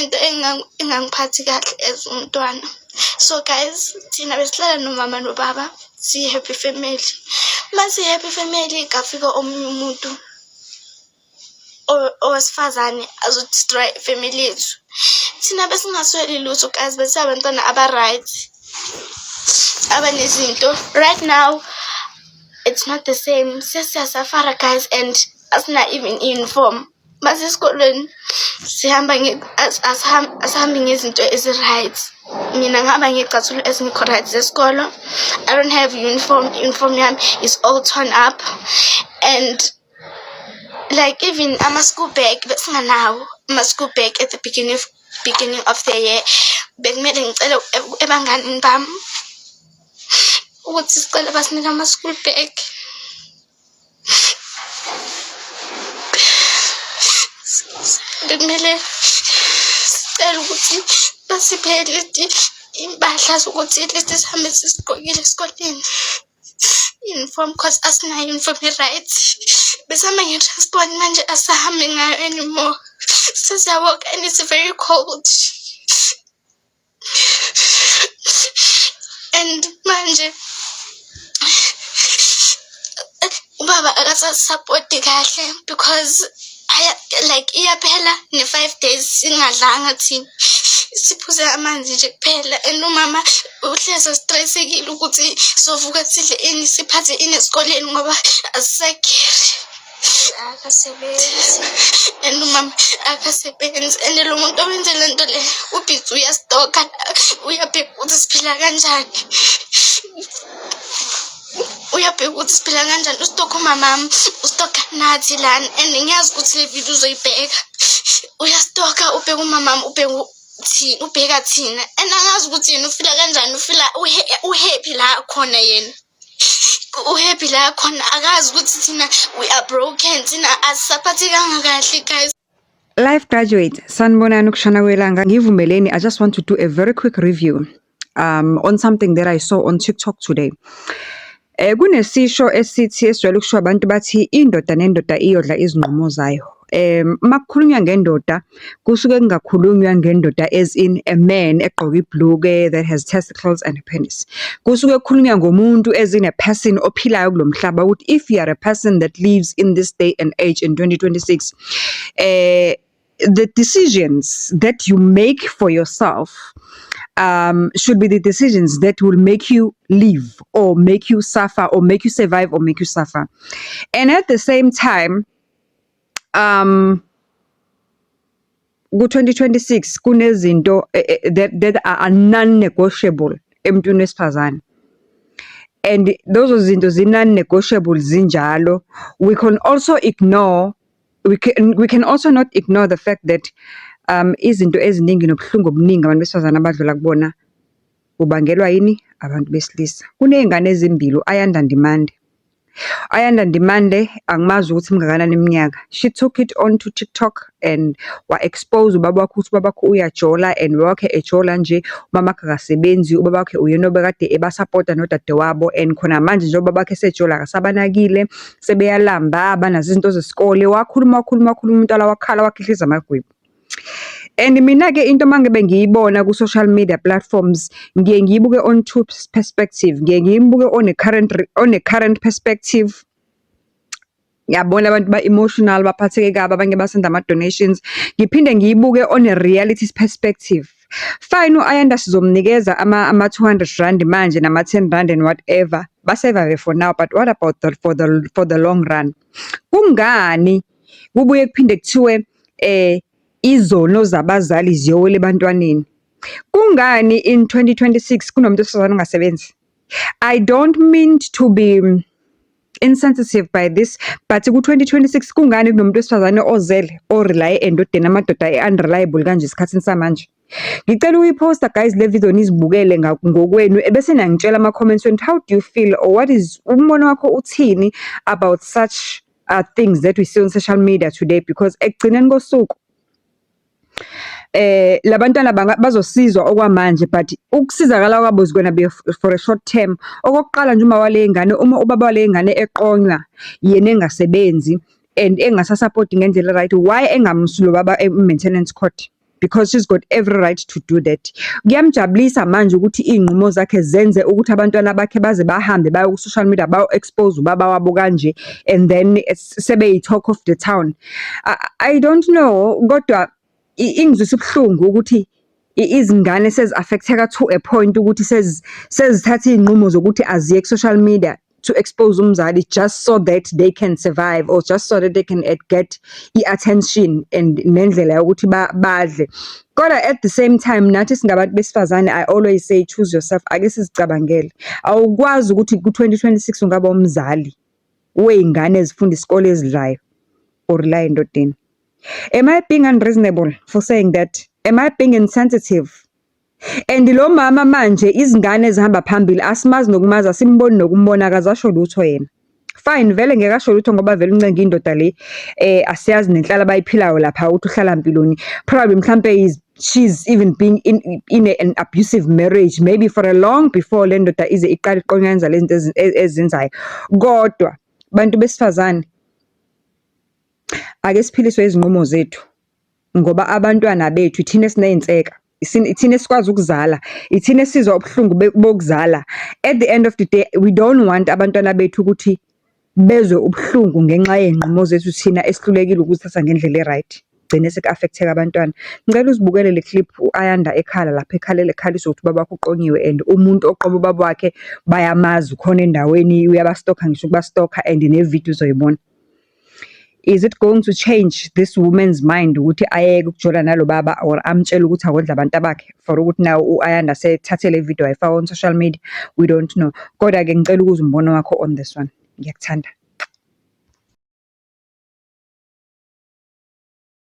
Iyona into engangiphathi kahle as umntwana. So guys, thina besihlala nomama nobaba, siyi-happy family. Uma siyi-happy family, kafika omunye umuntu owesifazane azo-destroy ifamily yethu. Thina besingasweli lutho guys, besingabantwana aba-right, abanezinto. Right now it's not the same. Sesiyasafara guys, and asina even uniform. Masesikolweni sihamba asihambi ngezinto ezi-right. Mina ngihamba ngey'cathulo ezingekho right zesikolo. I don't have uniform. Uniform yami is all torn up, and like even ama-school bag besinganawo ama-school bag. At the beginning of the year bekumele ngicele ebanganini bami ukuthi sicele basinike ama-school bag. Bekumele sicele ukuthi basiphe at least iy'mpahla zokuthi at least sihambe sisigqokile esikoleni, uniform, 'cause asinayo uniform e-right. Besihamba nge-transport, manje asihambi ngayo anymore, sesiya-walk and it's very cold. And manje ubaba akasasapoti kahle because aya like iyaphela ne-5 days singadlanga thina, siphuze amanzi nje kuphela. And umama uhlezi stressekile ukuthi sovuka sidle ini, siphathe ini esikoleni, ngoba asisakheri. Akasebenzi. And umama akasebenzi, and lo muntu owenze le nto le u-busy uyastoka, uyabheka ukuthi siphila kanjani, uyabheka ukuthi siphila kanjani. Ustoka umamami, ustoka nathi lana, and ngiyazi ukuthi le video uzoyibheka. Uyastoka, ubheka umamami, ubheka thina, ubheka thina, and angazi ukuthi yena ufila kanjani. Ufila uhappy la khona, yena uhappy la khona, akazi ukuthi thina we are broken, thina asisaphathekanga kahle guys. Life graduate, sanibonani ukushona kwelanga. Ngivumeleni, I just want to do a very quick review on something that I saw on TikTok today. Kunesisho esithi esijwayele ukushiwo abantu, bathi indoda nendoda iyodla izinqumo zayo. Uma kukhulunywa ngendoda kusuke kungakhulunywa ngendoda as in a man egqoke ibhuluke that has testicles and a penis. Kusuke kukhulunywa ngomuntu as in a person ophilayo kulo mhlaba, ukuthi if you are a person that lives in this day and age in 2026, the decisions that you make for yourself should be the decisions that will make you live or make you suffer or make you survive or make you suffer. And at the same time, ku-2026 kunezinto that are non-negotiable emntwini wesifazane. And those zinto zi-non-negotiable zinjalo. We can also not ignore the fact that izinto eziningi nobuhlungu obuningi abantu besifazane abadlula kubona bubangelwa yini? Abantu besilisa. Kuney'ngane ezimbili, u-Ayanda Ndimande. Ayanda Ndimande, angimazi ukuthi mngakanani iminyaka. She took it on to TikTok and wa-expose ubaba wakhe ukuthi ubaba wakhe uyajola, and ubaba wakhe ejola nje, umama wakhe akasebenzi, ubaba wakhe uyena obekade ebasapota nodadewabo, and khona manje njengoba ubaba wakhe esejola akasabanakile, sebeyalamba, abanazo izinto zesikole. Wakhuluma, wakhuluma, wakhuluma umntwana, wakhala, wakhihliza amagwebu. And mina-ke into uma ngabe ngiyibona ku-social media platforms, ngiye ngiyibuke on two perspective. Ngiye ngiyibuke on a current perspective. Ngiyabona abantu ba-emotional, baphatheke kabi, abanye basenda ama-donations. Ngiphinde ngiyibuke on a reality perspective. Fine, u-Ayanda sizomnikeza ama-R200 manje nama-R10 and whatever. Ba-survive for now, but what about the for the for the long run? Kungani kubuye kuphinde kuthiwe izono zabazali ziyowela ebantwaneni? Kungani in 2026 kunomuntu wesifazane ongasebenzi? I don't mean to be insensitive by this, but ku-2026 kungani kunomuntu wesifazane ozele o-rely endodeni, amadoda e-unreliable kanje esikhathini samanje? Ngicela ukuyiphosta guys le video, nizibukele ngokwenu, ebese niyangitshela ama-comments wenu, how do you feel or what is umbono wakho uthini about such things that we see on social media today? Because ekugcineni kosuku labantwana bazosizwa okwamanje, but ukusizakala kwabo is gonna be for a short term. Okokuqala nje, uma wale ngane, uma ubaba wale ngane eqonywa yena engasebenzi and engasasapoti ngendlela right, why engamusi lo baba e-maintenance court? Because she's got every right to do that. Kuyamjabulisa manje ukuthi iy'nqumo zakhe zenze ukuthi abantwana bakhe baze bahambe baye ku-social media bayo-expose ubaba wabo kanje, and then sebeyi-talk of the town. I don't know, kodwa ingizwisa ubuhlungu ukuthi izingane sezi-affect-eka to a point ukuthi sezithatha iy'nqumo zokuthi aziye ku-social media to expose umzali just so that they can survive or just so that they can get i-attention and nendlela yokuthi badle. Kodwa at the same time, nathi singabantu besifazane, I always say, choose yourself. Ake sizicabangele. Awukwazi ukuthi ku-2026 ungaba umzali wey'ngane ezifunda isikole ezidlayo or la endodeni. Am I being unreasonable for saying that? Am I being insensitive? And lo mama manje, izingane ezihamba phambili, asimazi nokumazi, asimboni nokumbona, akazasho lutho yena. Fine, vele ngeke asho lutho ngoba vele uncenga indoda le, asiyazi nenhlalo abayiphilayo lapha ukuthi uhlala mpiloni. Probably mhlampe is she's even been in an abusive marriage maybe for a long before le ndoda ize iqale iqonyanza lezi zinto ezenzayo. Kodwa bantu besifazane, ake siphiliswe izinqumo zethu ngoba abantwana bethu ithina esiney'nseka, ithina esikwazi ukuzala, ithina esizwa ubuhlungu bokuzala. At the end of the day, we don't want abantwana bethu ukuthi bezwe ubuhlungu ngenxa yey'nqumo zethu thina esihlulekile ukuzithatha ngendlela e-right. Gcine seku-affect-eka abantwana. Ngicela uzibukele le clip u-Ayanda ekhala lapha, ekhalela ekhaliswa ukuthi ubaba wakhe uqonyiwe, and umuntu oqoma ubaba wakhe bayamazi, ukhona endaweni, uyaba-stalk-a ngisho ukuba-stalk-a, and ne-video uzoyibona. Is it going to change this woman's mind ukuthi ayeke ukujola nalo baba or amtshele ukuthi akondle abantu bakhe for ukuthi now u-Ayanda sethathe le video wayifaka on social media? We don't know. Kodwa-ke ngicela ukuzwa umbono wakho on this one. Ngiyakuthanda.